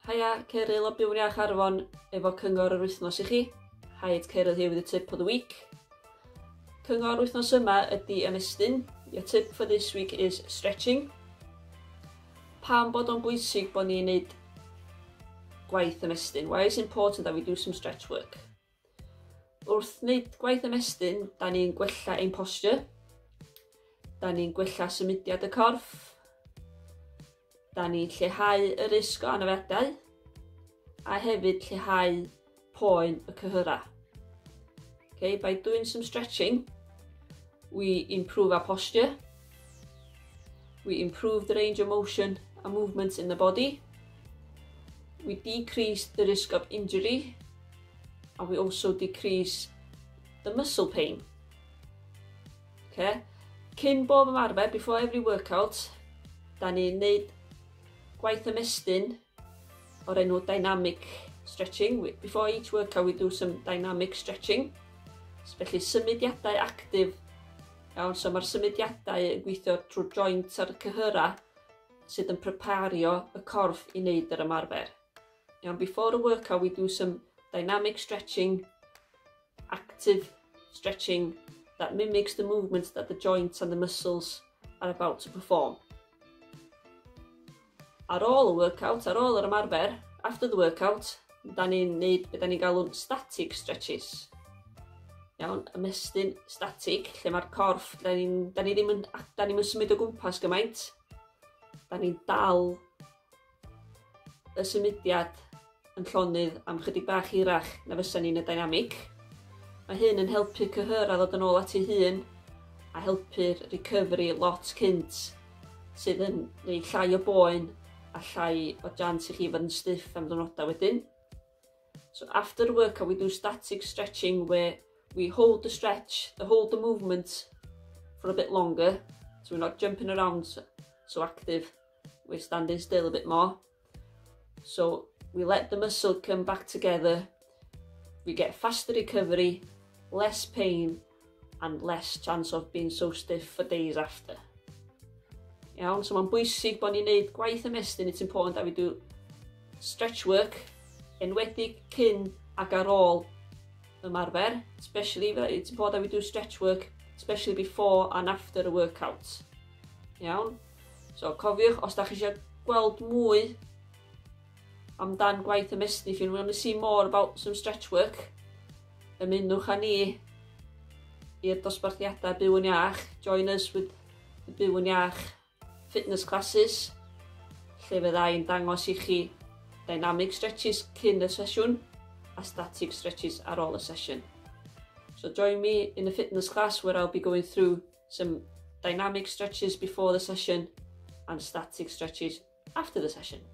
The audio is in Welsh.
Haia, Ceryl o Byw'n Iach Arfon efo cyngor yr wythnos i chi. Hi, it's Ceryl here with the tip of the week. Cyngor wythnos yma ydy ymestyn. Your tip for this week is stretching. Pam bod o'n bwysig bod ni'n neud gwaith ymestyn? Why is it important that we do some stretch work? Wrth wneud gwaith ymestyn, da ni'n gwella ein posture, da ni'n gwella symudiad y corff, da ni'n lleihau y risg o anafiadau, a hefyd lleihau poen y cyhyrau. Okay, by doing some stretching, we improve our posture, we improve the range of motion and movement in the body, we decrease the risk of injury, and we also decrease the muscle pain. Okay? Cyn bob ymarfer, before every workout, da ni'n neud gwaith ymestyn o'r enw dynamic stretching. Before each workout we do some dynamic stretching. So, felly symudiadau actif. Iawn, so mae'r symudiadau yn gweithio trwy joint ar y cyhyrau sydd yn prepario y corff i wneud yr ymarfer. Iawn, before a workout we do some dynamic stretching, active stretching that mimics the movements that the joints and the muscles are about to perform. Ar ôl y workout, ar ôl yr ymarfer, after the workout, da ni'n neud beth da ni'n galw'n static stretches. Iawn, ymestyn static, lle mae'r corff, da ni ddim yn, da ni'n symud o gwmpas gymaint. Da ni'n dal y symudiad yn llonydd am chydig bach hirach na fysa ni'n y dynamic. Mae hyn yn helpu cyhyrau ddod yn ôl at ei hun a helpu'r recovery lot cynt, sydd yn gwneud llai o boen a llai o chance i chi fod yn stiff am ddwrnodau wedyn. So after the workout we do static stretching where we hold the stretch, the hold the movement for a bit longer, so we're not jumping around so active, we're standing still a bit more. So we let the muscle come back together, we get faster recovery, less pain and less chance of being so stiff for days after. Iawn, so mae'n bwysig bod ni'n neud gwaith ymestyn. It's important that we do stretch work, enwedig cyn ac ar ôl ymarfer. Especially, it's important that we do stretch work, especially before and after a workout. Iawn? So cofiwch, os da chi eisiau gweld mwy amdan gwaith ymestyn, if you want to see more about some stretch work, ymunwch â ni i'r dosbarthiadau Byw yn Iach. Join us with the Byw yn Iach fitness classes, lle fydda i'n dangos i chi dynamic stretches cyn y sesiwn a static stretches ar ôl y sesiwn. So join me in the fitness class where I'll be going through some dynamic stretches before the session and static stretches after the session.